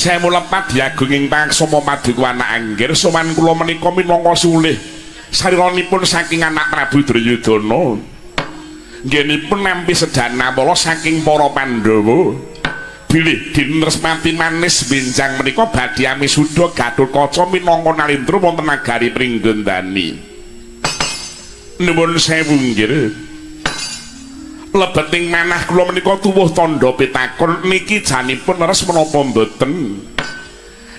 Sewu lepat diagunging paksama paduka anak anggir sowan kula menika minangka sulih sariranipun saking anak Prabu Duryudana. Nggenipun nampi sedana pala saking para Pandhawa. Bilih dinresmati manis benjang menika badhe amisuda Gathotkaca minangka nalindra wonten nagari Pringgondani. Nuwun sewu nggih. Lebeting manah kula menika tuwuh tandha pitakon niki janipun leres menapa mboten?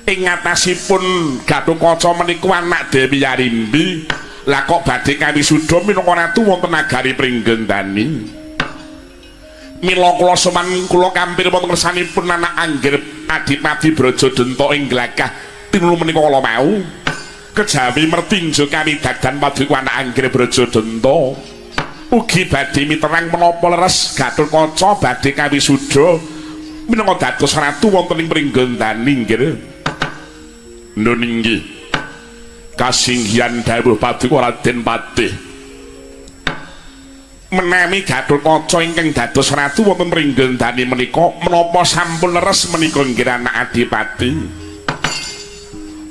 Ing ngatasipun Gathotkaca menika anak Dewi Arimbi, lah kok badhe kawisuda minangka ratu wonten nagari Pringgondani. Mila kula sowan kula kampir wonten ngersanipun anak anggir Adipati Brajadenta ing glagah tinulu menika kala mau. Kejawi mertinjo kawidagdan paduka anak anggir Brajadenta. Ugi badhe miterang menapa leres Gathotkaca badhe kawisuda minangka dados ratu wonten ing Pringgondani nggih. Nun inggih. Kasinggihan dawuh paduka Raden Patih. Menawi Gathotkaca ingkang dados ratu wonten Pringgondani menika menapa sampun leres menika nggih anak Adipati?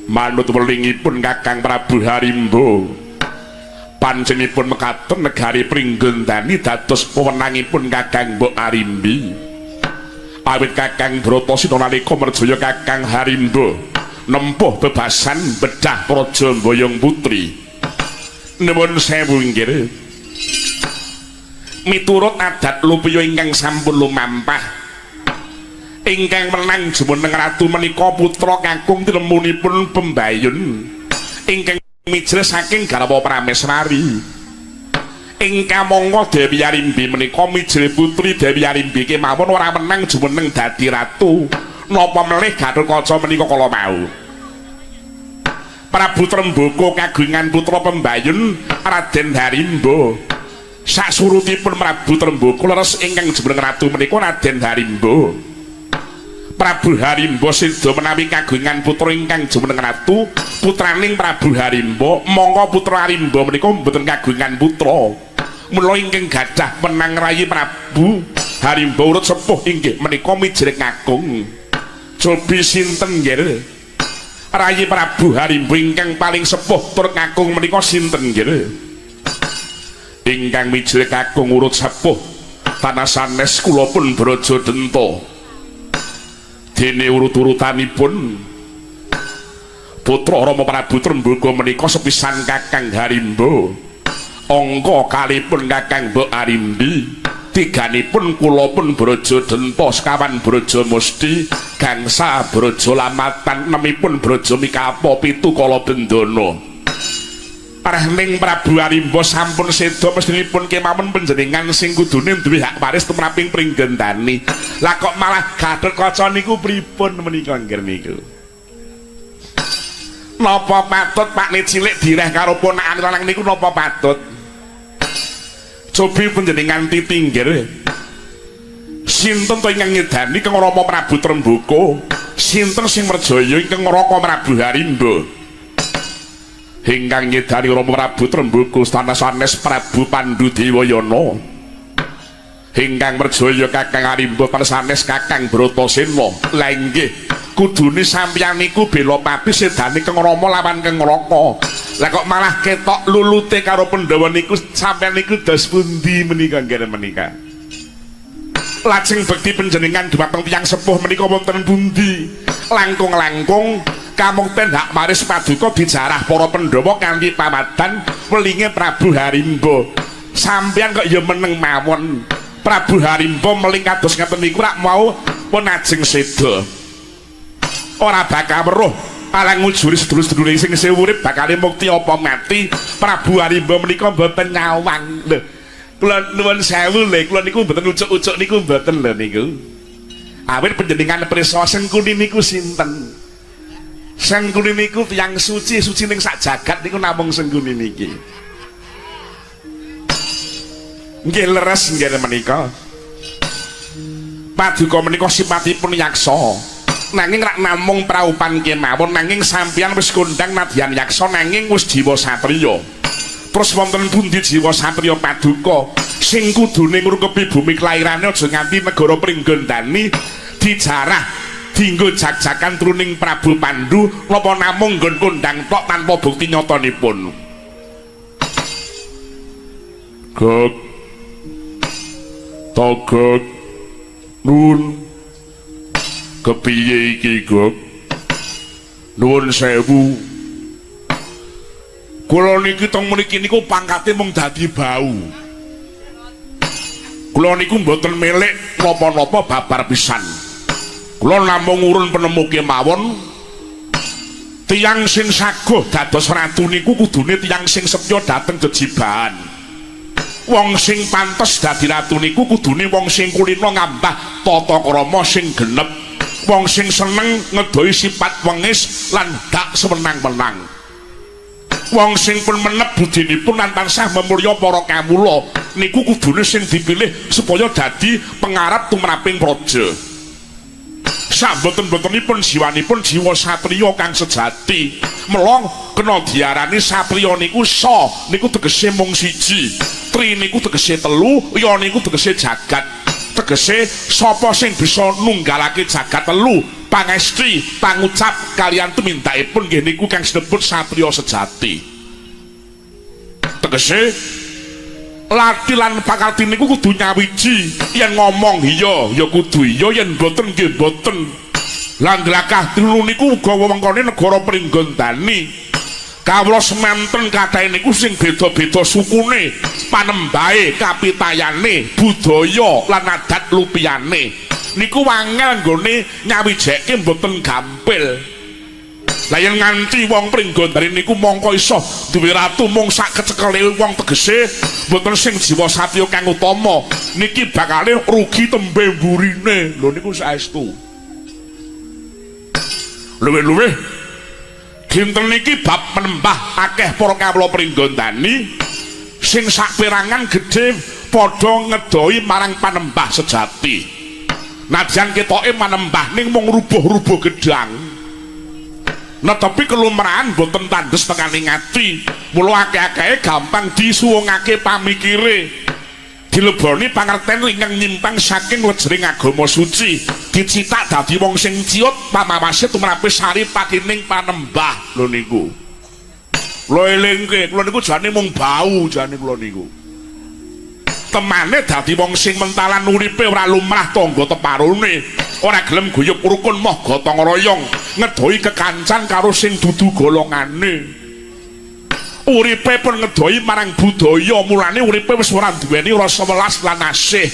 Manut welingipun Kakang Prabu Harimba, panjenenganipun mekaten negari Pringgondani dados wewenangipun Kakang Mbok Arimbi. Awit Kakang Bratasena nalika merjaya Kakang Harimba nempuh bebasan bedah Praja Mboyong Putri. Nuwun sewu nggih. Miturut adat lupiya ingkang sampun lumampah, ingkang menang jumeneng ratu menika putra kakung tinemunipun Pembayun ingkang mijil saking garwa Prameswari. Ing kamangka Dewi Arimbi menika mijil putri Dewi Arimbi kemawon ora menang jumeneng dadi ratu. Napa melih Gathotkaca menika kala mau? Prabu Trembaka kagungan putra Pembayun Raden Harimba. Sasurutipun Prabu Trembaka leres ingkang jumeneng ratu menika Raden Harimba. Prabu Harimba seda menawi kagungan putra ingkang jumeneng ratu, putraning Prabu Harimba, mongko putra Harimba menika mboten kagungan putra. Mula ingkang gadah menang rayi Prabu Harimba urut sepuh inggih menika mijil kakung. Cobi sinten nggih? Rayi Prabu Harimba ingkang paling sepuh tur kakung menika sinten nggih? Ingkang mijil kakung urut sepuh tanah sanes kula pun Brajadenta. Dene urut-urutanipun putra Rama Prabu Trembaka menika sepisan Kakang Harimba, angka kalipun Kakang Mbok Arimbi, tiganipun kula pun Brajadenta, sekawan Braja Musti, gangsa Braja Lamatan, nemipun Braja Mikapa, pitu Kala Bendana. Parahning Prabu Harimba sampun seda, mestinipun kemawon panjenengan sing kudune duwe hak waris tumraping Pringgondani. Lah kok malah Gathotkaca niku pripun menika nggih niku? Napa patut pakne cilik direh karo ponakane lanang niku napa patut? Cobi panjenengan titinggir. Sinten to ingkang nyedani kang Rama Prabu Trembaka? Sinten sing merjaya ingkang Raka Prabu Harimba? Ingkang nyedani Rama Prabu Trembaka sanes Prabu Pandu Dewayana. Ingkang merjaya Kakang Harimba sanes Kakang Bratasena. Lah inggih, kudune sampeyan niku bela pati sedane Kang Rama lawan Kang Raka. Lah kok malah ketok lulute karo Pandhawa niku sampeyan niku dos pundi menika nggih menika? Lajeng bekti panjenengan dhumateng tiyang sepuh menika wonten pundi? Langkung-langkung kamukten hak waris paduka dijarah para Pandhawa kanthi pamadan welinge Prabu Harimba. Sampeyan kok ya meneng mawon. Prabu Harimba meling kados ngaten niku rak mau pun ajeng seda. Ora bakal weruh alang ngujuri sedulur-sedulure sing isih urip bakale mukti apa mati. Prabu Harimba menika mboten nyawang. Lho, kula nuwun sewu lho, kula niku mboten ucuk-ucuk niku mboten lho niku. Awit panjenengan pirsa Sengkuni niku sinten? Sengkuni niku tiyang suci, suci ning sak jagat niku namung Sengkuni niki. Nggih leres nggih menika. Paduka menika sipatipun yaksa. Nanging rak namung praupan kemawon, nanging sampeyan wis kondang nadyan yaksa nanging wis jiwa satriya. Terus wonten pundi jiwa satriya paduka sing kudune ngrungkepi bumi kelairane aja nganti negara Pringgondani dijarah dienggo jag-jagan truning Prabu Pandu napa namung nggon kondang tok tanpa bukti nyatanipun. Gog Togog nun kepiye iki Gog? Nuwun sewu. Kula niki teng mriki niku pangkate mung dadi bau. Kula niku mboten milik napa-napa babar pisan. Kula namung urun penemu kemawon. Tiyang sing saguh dados ratu niku kudune tiyang sing setya dhateng jejibahan. Wong sing pantes dadi ratu niku kudune wong sing kulina ngambah tata krama sing genep. Wong sing seneng ngedohi sifat wengis lan dak semenang-menang. Wong sing pun menep budinipun lan tansah memulya para kawula niku kudune sing dipilih supaya dadi pengarep tumraping praja. Samboten-botenipun jiwanipun jiwa satriya kang sejati. Mula kena diarani satriya niku sa niku tegese mung siji, tri niku tegese telu, ya niku tegese jagat. Tegese sapa sing bisa nunggalake jagat telu, pangesti, pangucap kaliyan tumindakipun nggih niku kang sinebut satriya sejati. Tegese lati lan pakarti niku kudu nyawiji, yen ngomong iya ya kudu iya, yen boten nggih boten. Lan glakah telu niku uga wewengkone negara Pringgondani. Kawula semanten kathahe niku sing beda-beda sukune, panembahe, kapitayane, budaya lan adat lupiyane. Niku wangel nggone nyawijeke mboten gampil. Lah yen nganti wong Pringgondani niku mongko iso duwe ratu mung sak kecekele wong tegese mboten sing jiwa satya kang utama, niki bakale rugi tembe mburine. Lho niku saestu. Luwih-luwih dinten niki bab menembah akeh para kawula Pringgondani sing saperangan gedhe padha ngedohi marang panembah sejati. Nadyan ketoke manembah ning mung rubuh-rubuh gedang. Netepi kelumrahan boten tandes tekaning ati, mula akeh-akehe gampang disuwungake pamikire. Dileboni pangerten ingkang nyimpang saking lejering agama suci, dicitak dadi wong sing ciut pamawase tumrape sari patining panembah. Lho niku. Kula elingke, kula niku jane mung bau jane kula niku. Temane dadi wong sing mentalan uripe ora lumrah tangga teparone, ora gelem guyub rukun moh gotong royong, ngedohi kekancan karo sing dudu golongane. Uripe pun ngedohi marang budaya, mulane uripe wis ora duweni rasa welas lan asih.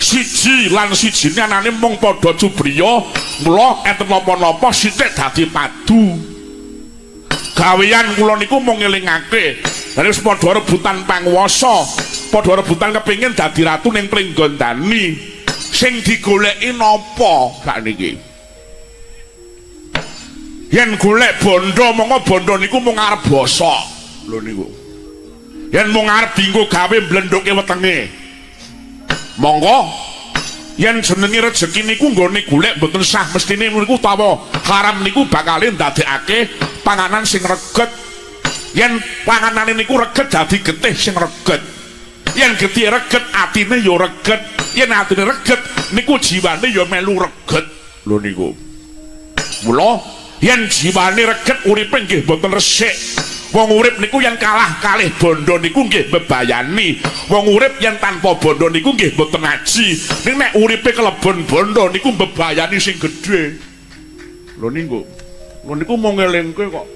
Siji lan sijine anane mung padha cubriya, mula enten napa-napa sithik dadi padu. Gaweyan kula niku mung ngelingake, lha wis padha rebutan panguwasa, padha rebutan kepengin dadi ratu ning Pringgondani. Sing digoleki napa sakniki? Yen golek bondo mongko bondo niku mung arep bosok. Lho niku. Yen mung arep dienggo gawe mblendhuke wetenge. Monggo yen jenenge rejeki niku nggone golek mboten sah mestine niku utawa haram niku bakale ndadekake panganan sing reget. Yen panganane niku reget dadi getih sing reget. Yen getih reget atine ya reget. Yen atine reget niku jiwane ya melu reget. Lho niku. Mula yen jiwane reget uripe nggih mboten resik. Wong urip niku yen kalah kalih bondo niku nggih bebayani. Wong urip yen tanpa bondo niku nggih mboten aji. Ning nek uripe kelebon bondo niku bebayani sing gedhe. Lho niku. Lho niku mung ngelingke kok.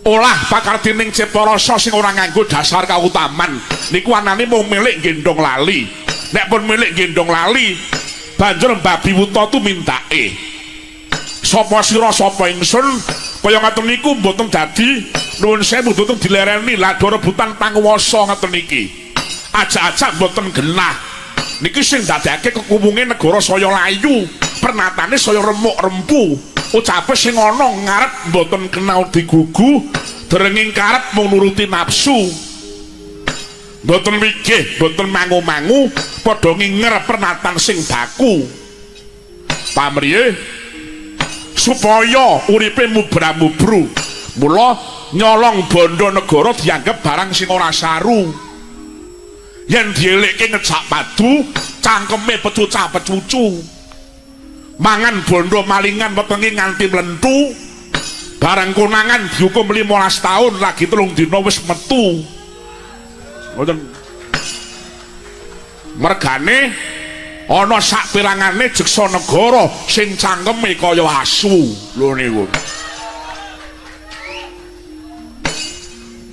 Olah pakartining cipta rasa sing ora nganggo dasar kautaman niku anane mung milik gendong lali. Nek pun milik gendong lali, banjur babi wuta tumindake. Sapa sira sapa ingsun kaya ngaten niku mboten dadi nuwun sewu mboten dilereni lha rebutan panguwasa ngaten niki. Ajak-ajak mboten genah. Niki sing dadekake kekuwunge negara saya layu, pernatane saya remuk rempu. Ucape sing ana ngarep mboten kenal digugu, derenging karep mung nuruti nafsu. Mboten wigih, mboten mangu-mangu, padha nginger pernatan sing baku. Pamriye supaya uripe mubra-mubru. Mula nyolong bondo negara dianggep barang sing ora saru. Yen dielekke ngejak padu, cangkeme pecucah-pecucu. Mangan bondo malingan wetenge nganti mlentu. Barang konangan dihukum 15 tahun lagi 3 dina wis metu. Ngoten. Mergane ana sakpirangane jeksa negara sing cangkeme kaya asu. Lho niku.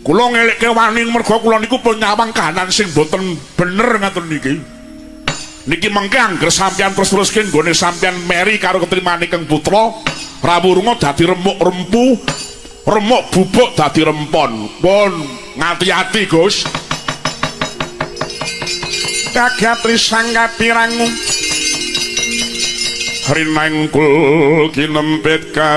Kula ngelekke wani merga kula niku pun nyawang kahanan sing boten bener ngaten niki. Niki mengke angger sampeyan terus-teruske nggone sampeyan meri karo ketrimane Kang Putra, Rawurunga dadi remuk rempu, remuk bubuk dadi rempon. Pun ngati-ati, Gus. Kagatri sang kapirangu rinangkul kinempit kampit.